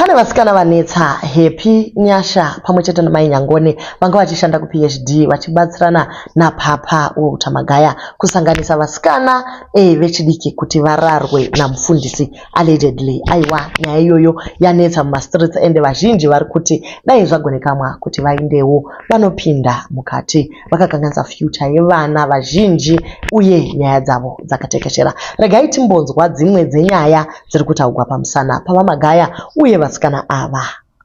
Pane vasikana vanetsa Happy Nyasha pamwe chete naMai Nyangoni vanga vachishanda kuPHD vachibatsirana naPapa Walter Magaya kusanganisa vasikana eh, vechidiki kuti vararwe namufundisi allegedly. Aiwa, nyaya iyoyo yanetsa mumastreets ende vazhinji vari kuti dai zvagonekamwa kuti vaendewo vanopinda mukati vakakanganisa future yevana vazhinji uye nyaya dzavo dzakatekeshera. Regai timbonzwa dzimwe dzenyaya dziri kutaugwa pamusana paVaMagaya uye vasikana ava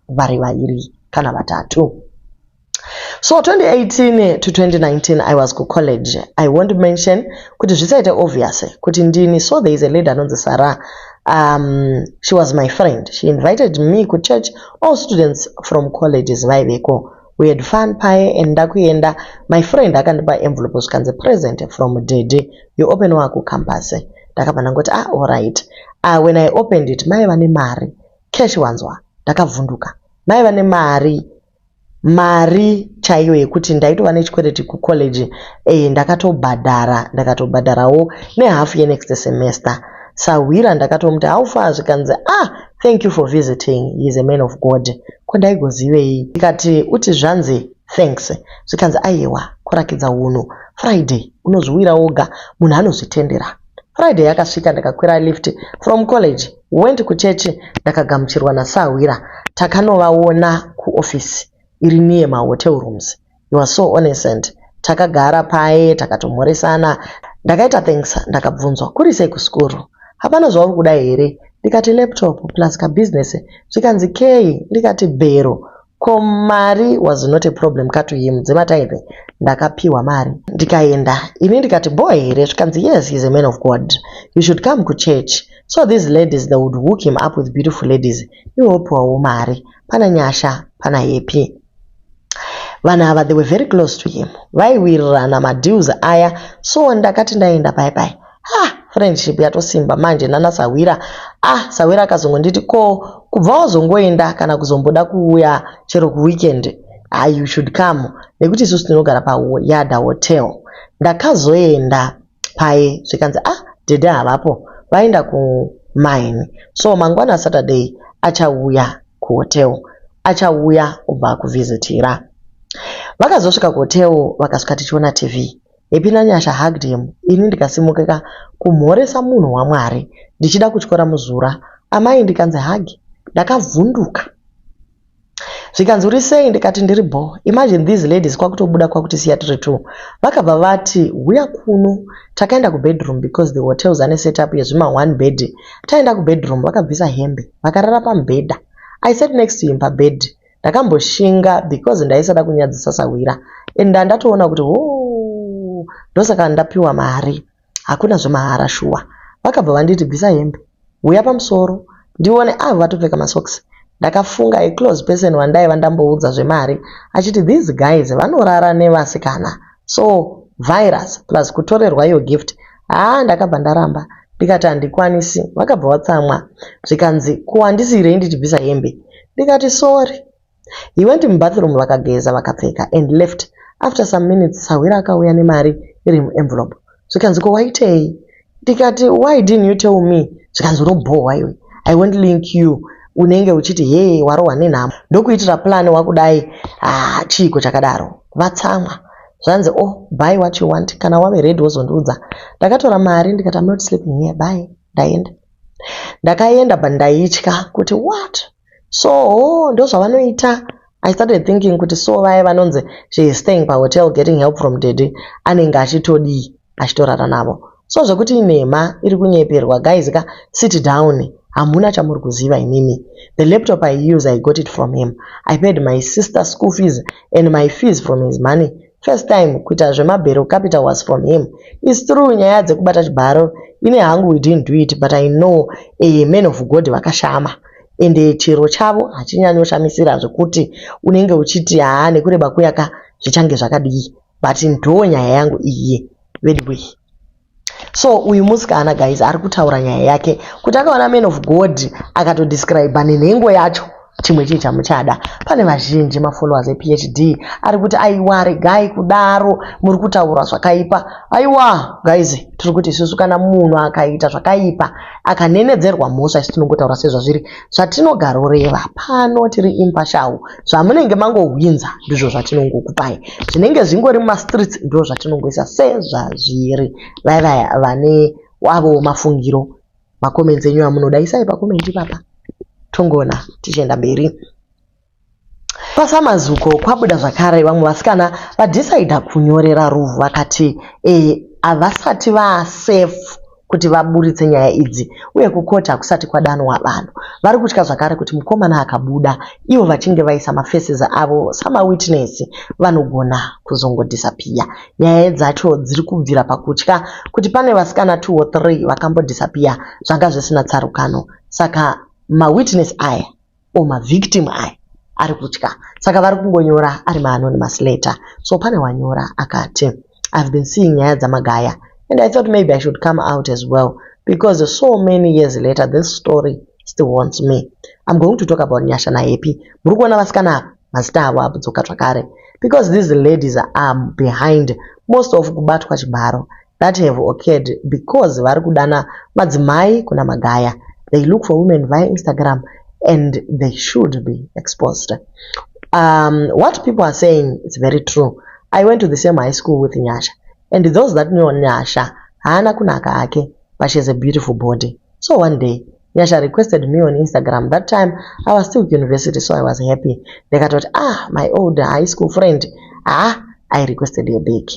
vari vairi kana vatatu. So 2018 to 2019 I was kucollege. I won't mention kuti zvisaite obvious kuti ndini. So there is a lady anonzi Sarah. She was my friend. She invited me kuchurch. All students from colleges vaiveko. We had fun paye and ndakuenda my friend akandipa envelope zvikanzi present from daddy you open wakucampus. Ndakabva ndangoti ah alright. When I opened it maiva nemari cash wanzwa ndakavhunduka maiva nemari mari chaiyo yekuti ndaitova nechikwereti kucollege e, ndakatobhadhara ndakatobhadharawo nehafu yenext semester sahwira ndakatomuti how far zvikanzi ah thank you for visiting he is a man of god ko ndaigozivei ndikati uti zvanzi thanks zvikanzi aiwa kurakidza unhu friday unozviwira woga munhu anozvitendera friday yakasvika ndakakwira lift from college went kuchechi ndakagamuchirwa nasahwira takanovaona kuofisi iri near mahotel rooms he was so innocent takagara paye takatomhoresana ndakaita thanks ndakabvunzwa kuri sei kuskuru hapana zvauri kuda here ndikati laptop plus kabusiness zvikanzi kei ndikati bhero ko mari was not a problem ka to him dzematithe ndakapiwa mari ndikaenda ini ndikati boy here zvikanzi yes he is a man of god you should come kuchurch so these ladies they would hook him up with beautiful ladies iwe wopiwawo mari pana nyasha pana happy vanhu ava they were very close to him vaiwirirana madeals aya so ndakati ndaenda pai pai ah friendship yatosimba manje nana sahwira ah sahwira akazongonditi ko kubva wazongoenda kana kuzomboda kuuya chero kuweekend ah, you should come nekuti isusu tinogara payada hotel ndakazoenda paye zvikanzi ah dhedhe havapo vaenda kumine so mangwana saturday achauya kuhotel achauya ubva kuvhizitira vakazosvika kuhotel vakasvika tichiona tv Happy nanyasha hugged him ini ndikasimukika kumhoresa munhu wamwari ndichida kutyora muzura amai ndikanzi hug ndakavhunduka zvikanzi uri sei ndikati ndiri bo imagine these ladies kwakutobuda kwakutisiya tiri two vakabva vati huya kuno takaenda kubedroom because the hotels ane setup yezvima one bed taenda kubedroom vakabvisa hembe vakarara pamubhedha i sat next to him pabed ndakamboshinga because ndaisada kunyadzisa sahwira and ndandatoona kuti ho ndosaka ndapiwa mari hakuna zvemahara shuwa vakabva vanditi bvisa hembe huya pamusoro ndione avo vatopfeka masocks ndakafunga a close person wandaiva ndamboudza zvemari achiti these guys vanorara nevasikana so virus plus kutorerwa iyo gift haa ndakabva ndaramba ndikati handikwanisi vakabva vatsamwa zvikanzi kuwandisirei ndichibvisa hembe ndikati sorry he went mubathroom vakageza vakapfeka and left after some minutes sahwira akauya nemari iri muenvelope zvikanzi ko waitei ndikati why didn't you tell me zvikanzi unobhohwa iwe i won't link you unenge uchiti hee warohwa nenhamo ndokuitira plan wakudai ah, chiiko chakadaro vatsamwa zvanzi oh buy what you want kana wave ready wozondiudza ndakatora mari ndikati I'm not sleeping here bye ndaenda ndakaenda but ndaitya kuti what so oh, ndozvavanoita i started thinking kuti so vaya vanonzi she is staying pahotel getting help from daddy anenge achitodii achitorara navo so zvekuti inhema iri kunyeperwa guys ka sit down hamuna chamuri kuziva imimi the laptop i use i got it from him i paid my sister school fees and my fees from his money first time kuita zvemabhero capital was from him its true nyaya dzekubata chibharo ine hangu we didn't do it but i know a man of god vakashama ende chiro chavo hachinyanyoshamisira zvekuti unenge uchiti haa nekureba kuyaka zvichange zvakadii but ndo nyaya yangu iyi vedway so uyu musikana guys ari kutaura nyaya yake kuti akaona man of god akatodescribe nenhengo yacho Chimwe chii chamuchada? Pane vazhinji mafollowers ePHD ari kuti aiwa regai kudaro muri kutaura zvakaipa. Aiwa guys tiri kuti isusu kana munhu akaita zvakaipa akanenedzerwa mhosva isu tinongotaura sezvazviri zvatinogaroreva pano tiri impartial zvamunenge mangohwinza ndizvo zvatinongokupai zvinenge zvingori mumastreets ndo zvatinongoisa sezvazviri vaya vaya vane wavo mafungiro macomments enyu amunoda isai pacomment ipapa tongoona tichienda mberi pasamazuko kwabuda zvakare vamwe vasikana vadhisaidha kunyorera ruvhu vakati havasati vasafe kuti vaburitse nyaya idzi uye kukoti hakusati kwadanwa vanhu vari kutya zvakare kuti mukomana akabuda ivo vachinge vaisa mafaces avo samawitness vanogona kuzongodisappear nyaya dzacho dziri kubvira pakutya kuti pane vasikana 2 or 3 vakambodisappear zvanga zvisina tsarukano saka mawitness aya or mavictim aya ari kutya saka vari kungonyora ari maanonymous letter so pane wanyora akati i've been seeing nyaya dzamagaya and i thought maybe i should come out as well because so many years later this story still haunts me i'm going to talk about nyasha nahappy muri kuona vasikana ava mazita avo abudzoka zvakare because these ladies are behind most of kubatwa chibharo that have occurred because vari kudana madzimai kuna magaya they look for women via instagram and they should be exposed what people are saying is very true i went to the same high school with nyasha and those that knew nyasha haana kunaka ake but she has a beautiful body so one day nyasha requested me on instagram that time i was still university so i was happy ndikatoti ah my old high school friend ah i requested her back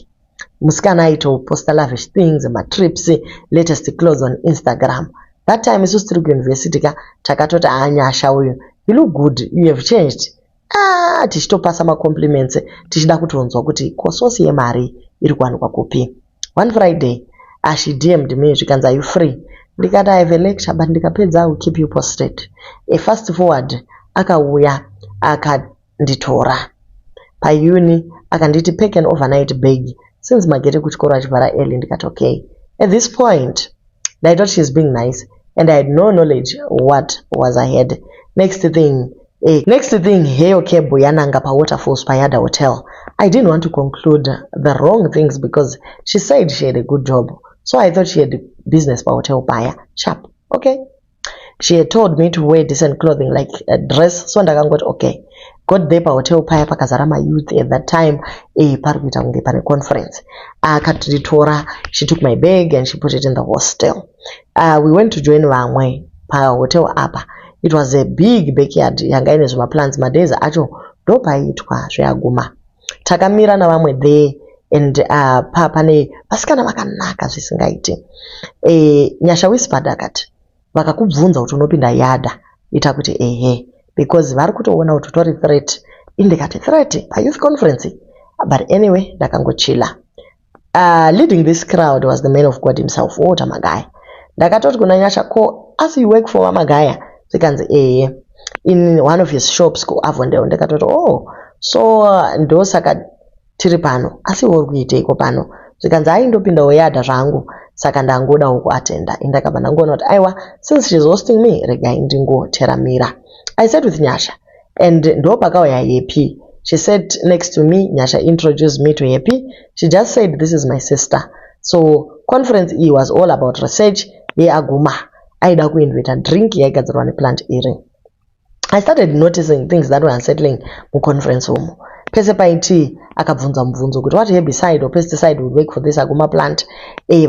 musikana aitoposta lavish things matrips latest clothes on instagram that time isusu tiri kuuniversity ka takatoti haa nyasha uyu you look good you have changed ah tichitopasa macompliments tichida kutonzwa kuti ko source yemari iri kuwanikwa kupi one friday uh, she dm'd me zvikanzi are you free ndikati i have a lecture but ndikapedza i will keep you posted a fast forward akauya akanditora pauni akanditi pack an overnight bag since magete kuchikoro achivhara early ndikati okay at this point i thought she's being nice and i had no knowledge what was ahead next thing next thing heyo cab yananga pawaterfalls payada hotel i didn't want to conclude the wrong things because she said she had a good job so i thought she had business pahotel paya sharp okay she had told me to wear decent clothing like a dress so ndakangoti okay got there pahotel paya pakazara mayouth at that time pari kuita kunge pane conference akatitora she took my bag and she put it in the hostel we went to join vamwe pahotel apa it was a big backyard yanga ine zvimaplants madays acho ndopaiitwa zveaguma takamira navamwe there and pa pane vasikana vakanaka zvisingaiti nyasha whispered akati vakakubvunza kuti unopinda yada ita kuti ehe because vari kutoona kuti utori threat indikati threat payouth conference but anyway ndakangochila leading this crowd was the man of god himself walter magaya ndakatoti kuna nyasha ko asi you work for vamagaya zvikanzi ehe in one of his shops kuavondale ndikatoti oh so ndosaka tiri pano asi uri kuiteiko pano zvikanzi hai ndopindawo yadha zvangu saka ndangodawo kuatenda indakabva ndangoona kuti aiwa since she's hosting me regai ndingoteramira i sat with nyasha and ndopakauya happy she sat next to me nyasha introduced me to happy she just said this is my sister so conference iyi was all about research yeaguma aida kuinvita drink yaigadzirwa neplant iri i started noticing things that were unsettling muconference umu pese paiti akabvunza mubvunzo kuti what herbicide or pesticide would work for this aguma plant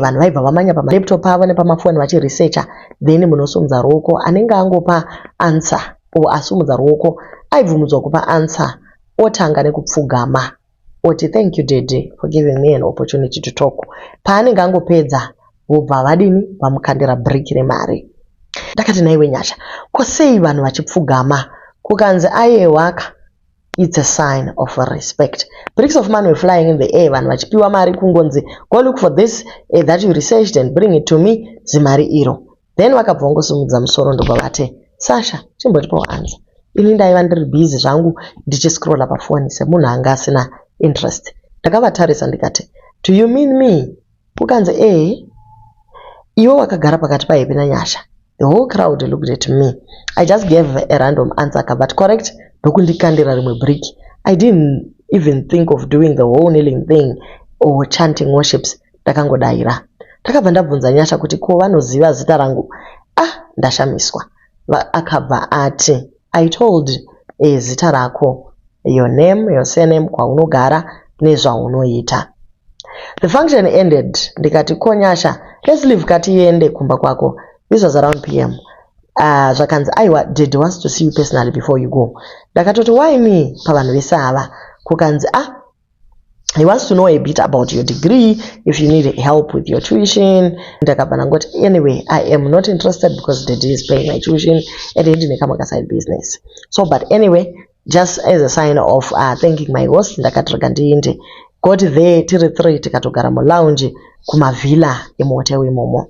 vanhu vaibva vamanya pamalaptop avo nepamafoni vachiresearcha then munosumudza ruoko anenge angopa answer or asumudza ruoko aibvumidzwa kupa answer otanga nekupfugama oti thank you daddy for giving me an opportunity to talk paanenge angopedza vobva vadini vamukandira brick remari ndakati naiwe nyasha ko sei vanhu vachipfugama kukanzi aiewaka it's a sign of respect bricks of money were flying in the air vanhu vachipiwa mari kungonzi go look for this that you researched and bring it to me zimari iro then vakabva vangosumudza musoro ndobva vati sasha chimbotipawo answer ini ndaiva ndiri busy zvangu ndichiscrolla pafoni semunhu anga asina interest ndakavatarisa ndikati do you mean me kukanzi ee iwe wakagara pakati pahappy nanyasha. The whole crowd looked at me. I just gave a random answer, but correct, ndokundikandira rimwe brick. I didn't even think of doing the whole kneeling thing or chanting worships. Ndakangodaira. Ndakabva ndabvunza Nyasha kuti ko vanoziva zita rangu. Ah, ndashamiswa. Akabva ati, I told zita rako, your name, your surname, kwaunogara nezvaunoita. The function ended. Ndikati ko Nyasha, let's leave katiende kumba kwako. This was around PM. Zvakanzi aiwa, Daddy wants to see you personally before you go. Ndakatoti why me pavanhu vese ava? Kukanzi ah, he wants to know a bit about your degree, if you need help with your tuition. Ndakabva ndangoti anyway, I am not interested because Daddy is paying my tuition and ndine kamwe side business. So but anyway, just as a sign of thanking my host, ndakati rega ndiinde. Got there tiri 3 tikatogara mulounge kumavilla emuhotel imomo.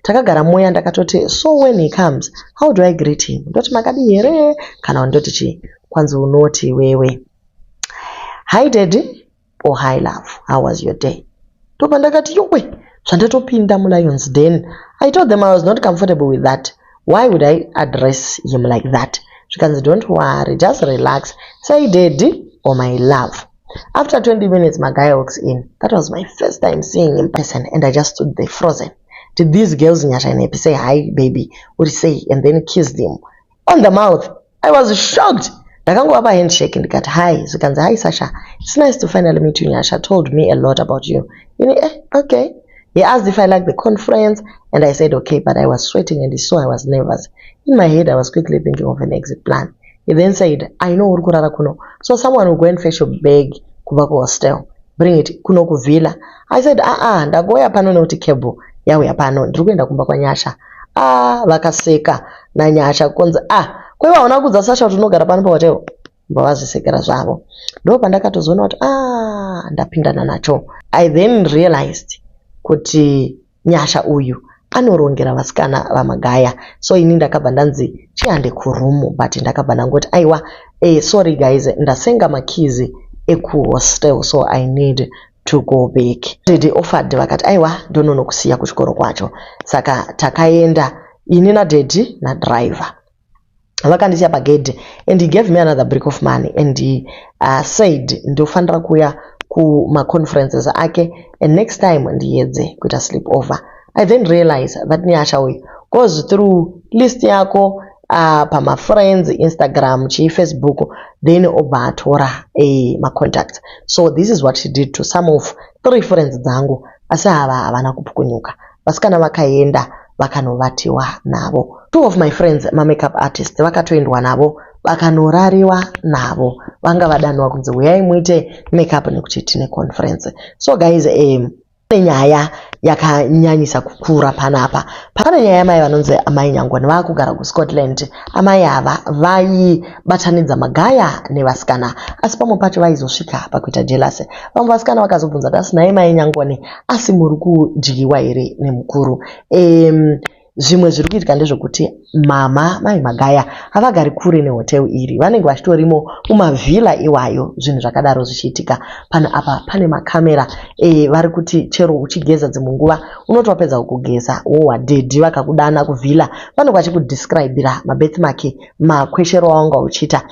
Takagara muya ndakatoti so when he comes, how do I greet him? Ndoti makadi here kana ndoti chii? Kwanzi unoti wewe, hi Daddy or hi love, how was your day? Ndobva ndakati yowe, zvandatopinda mulions den. I told them I was not comfortable with that. Why would I address him like that? Zvikanzi don't worry, just relax. Say Daddy or my love. After 20 minutes, my guy walks in. That was my first time seeing him person and I just stood there frozen. Did these girls Nyasha and Happy say hi baby, would say and then kissed him on the mouth. I was shocked. Ndakangovapa handshake ndikati hi. Zvikanzi hi Sasha, it's nice to finally meet you. Nyasha told me a lot about you. Ini, eh, okay. He asked if I liked the conference and I said okay, but I was sweating and he saw I was nervous. In my head, I was quickly thinking of an exit plan. He then said, I know uri kurara kuno, so someone will go and fetch your bag kubva kuhostel. Bring it kuno kuvilla. I said, ah ah, ndangouya pano nekuti cab yauya pano, ndiri kuenda kumba kwaNyasha. Ah, vakaseka naNyasha kunzi ah, kwaiva hauna kuudza Sasha kuti unogara pano pahotel? Vazvisekera zvavo. Ndo pandakatozoona kuti ah, ndapindana nacho. I then realized kuti Nyasha uyu anorongera vasikana vamagaya. So ini ndakabva ndanzi chihande kuroom, but ndakabva ndangoti aiwa, sorry guys, ndasenga makeys ekuhostel so I need to go back. Daddy offered vakati aiwa, ndononokusiya kuchikoro kwacho. Saka takaenda ini nadaddy nadriver. Vakandisiya pagedhi and he gave me another brick of money and he said ndofanira kuuya kumaconferences ake and next time ndiedze kuita sleep over. I then realize that Nyasha uyu goes through list yako pamafriends, Instagram, chii, Facebook, then obva atora macontacts. So this is what she did to some of three friends dzangu, asi ava havana kupukunyuka. Vasikana vakaenda vakanovatiwa navo. Two of my friends, mamakeup artist, vakatoendwa navo vakanorariwa navo. Vanga vadanwa kunzi uyai muite makeup nekuti tine conference. So guys, pane nyaya yakanyanyisa kukura panapa. Pane nyaya yamai vanonzi Amai Nyangoni, vaakugara kuScotland. Amai ava vaibatanidza magaya nevasikana, asi pamwe pacho vaizosvika pakuita jealous. Vamwe vasikana vakazobvunza kuti asi nhai Mai Nyangoni, asi muri kudyiwa here nemukuru? Zvimwe zviri kuitika ndezvekuti mama Mai Magaya havagari kure nehotel iri, vanenge vachitorimo mumavhila iwayo. Zvinhu zvakadaro zvichiitika pano apa, pane makamera. Vari kuti chero uchigeza, dzimwe nguva unoti wapedza kugeza wohwa daddy vakakudana kuvhila, vanenge vachikudescribira mabirthmark, makweshero awanga uchiita.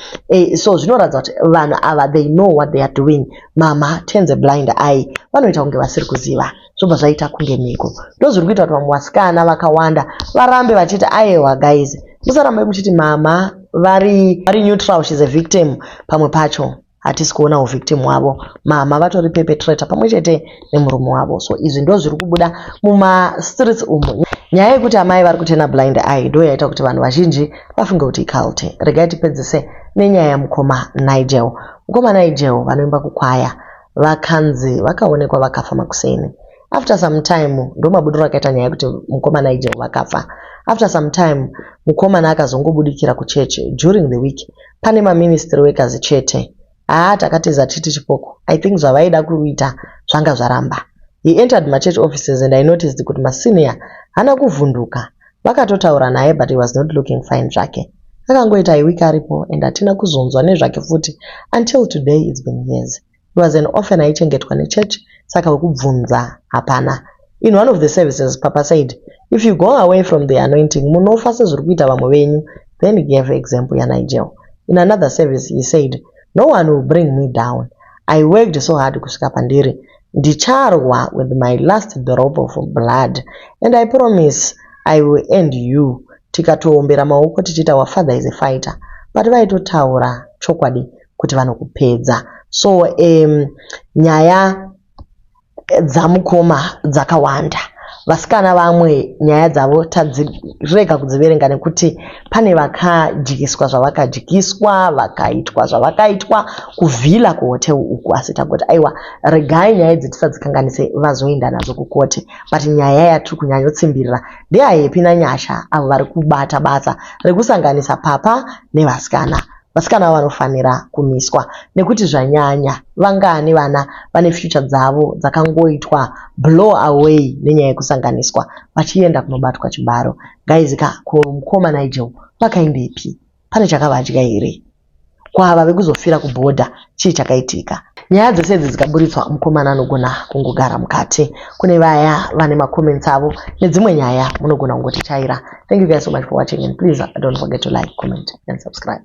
So zvinoratidza kuti vanhu ava, they know what they are doing. Mama turns a blind eye, vanoita kunge vasiri kuziva, zvobva zvaita kunge mhiko. Ndo zviri kuita kuti vamwe vasikana vakawanda varambe vachiti aiwa guys, musarambe muchiti mama vari neutral, she's a victim. Pamwe pacho hatisi kuona uvictim hwavo, mama vatori perpetrator pamwe chete nemurume wavo. So izvi ndo zviri kubuda mumastreets umu. Nyaya yekuti amai vari kuturn blind eye ndo yaita kuti vanhu vazhinji vafunge kuti icult. Regai tipedzise nenyaya yamukoma Nigel. Mukoma Nigel vanoimba kukwaya, vakanzi vakaonekwa vakafa makuseni. After some time, ndo mabudiro akaita nyaya yekuti mukoma Nigel vakafa. After some time, mukomana akazongobudikira kuchechi during the week pane maministry workers chete. Haa, takatiza titi chipoko. I think zvavaida kuita zvanga zvaramba. He entered machurch offices and I noticed kuti masenior haana kuvhunduka, vakatotaura naye, but he was not looking fine zvake. Akangoita a week aripo and hatina kuzonzwa nezvake futi until today. It's been years. He was an orphan aichengetwa nechurch, saka wekubvunza hapana. In one of the services, Papa said If you go away from the anointing munofa sezviri kuita vamwe venyu. Then he gave example yaNigel. In another service he said, no one will bring me down. I worked so hard kusvika pandiri. Ndicharwa with my last drop of blood and I promise I will end you. Tikatoombera maoko tichiita our father is a fighter. But vaitotaura chokwadi kuti vanokupedza. So nyaya dzamukoma dzakawanda. Vasikana vamwe nyaya dzavo tadzirega kudziverenga nekuti pane vakadyiswa zvavakadyiswa, vakaitwa zvavakaitwa kuvhila kuhotel uku. Asi tangoti aiwa, regai nyaya idzi tisadzikanganise vazoenda nadzo kukoti. But nyaya yatiri kunyanyotsimbirira ndeyaHappy naNyasha avo vari kubata basa rekusanganisa papa nevasikana. Vasikana ava vanofanira kumiswa nekuti zvanyanya. Vangani vana vane future dzavo dzakangoitwa blow away nenyaya yekusanganiswa vachienda kunobatwa chibharo. Guys ka, ko mukoma Nigel vakaendepi? Pane chakavadya here? Kwava vekuzofira kubhodha chii chakaitika? Nyaya dzese idzi dzikaburitswa mukomana anogona kungogara mukati. Kune vaya vane macomments avo nedzimwe nyaya munogona kungotichaira. Thank you guys so much for watching and please don't forget to like, comment and subscribe.